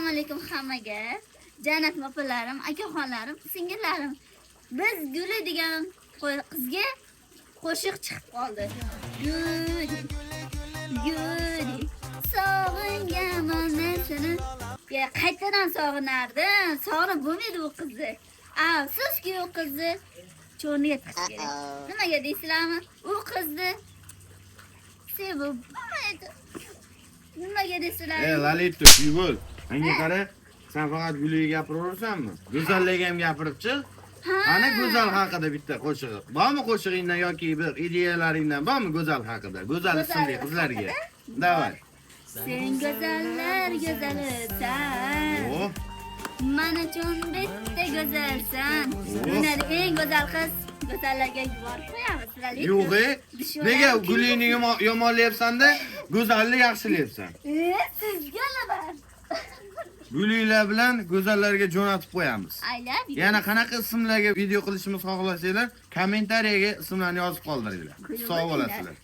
Alaykum hammaga. Jannat opalarim, akaxonlarim, singillarim. Biz Guli degan qizga qo'shiq chiqib qoldi. Guli. Guli. Sog'inganman men seni. Ya qaytadan sog'inardim. Sog'inib bo'lmaydi u qizni. Afsuski, u qizni cho'rniga tiqish kerak. Nimaga deysizlarmi? U qizni sevib bo'lmaydi. Nimaga deysizlar? E, Lalito, kuy. Menga qara, sen faqat Guliga gapiraverasanmi? Go'zallarga ham gapirib chiq. Ha. Ana Go'zal haqida bitta qo'shig'i. Bormi qo'shig'ingdan yoki bir ideyalaringdan bormi Go'zal haqida? Go'zal ismli qizlarga. Давай. Sen go'zallar go'zalisan. Oh, Man uchun bitta go'zalsan. Oh. Dunyoda eng go'zal qiz, go'zallarga yuborib qo'yamiz. Lalito. Yo'q, e. Dushmanlar Nega Gulini yomonlayapsan-da, Go'zalni yaxshilayapsan? E, sizga nima? Gulilar bilan go'zallarga jo'natib qo'yamiz. I love you. Yana qanaqa ismlarga video qilishimizni xohlasanglar, kommentariyaga ismlarni yozib qoldiringlar. Kulib Sog' o'tinglar. bo'lasizlar.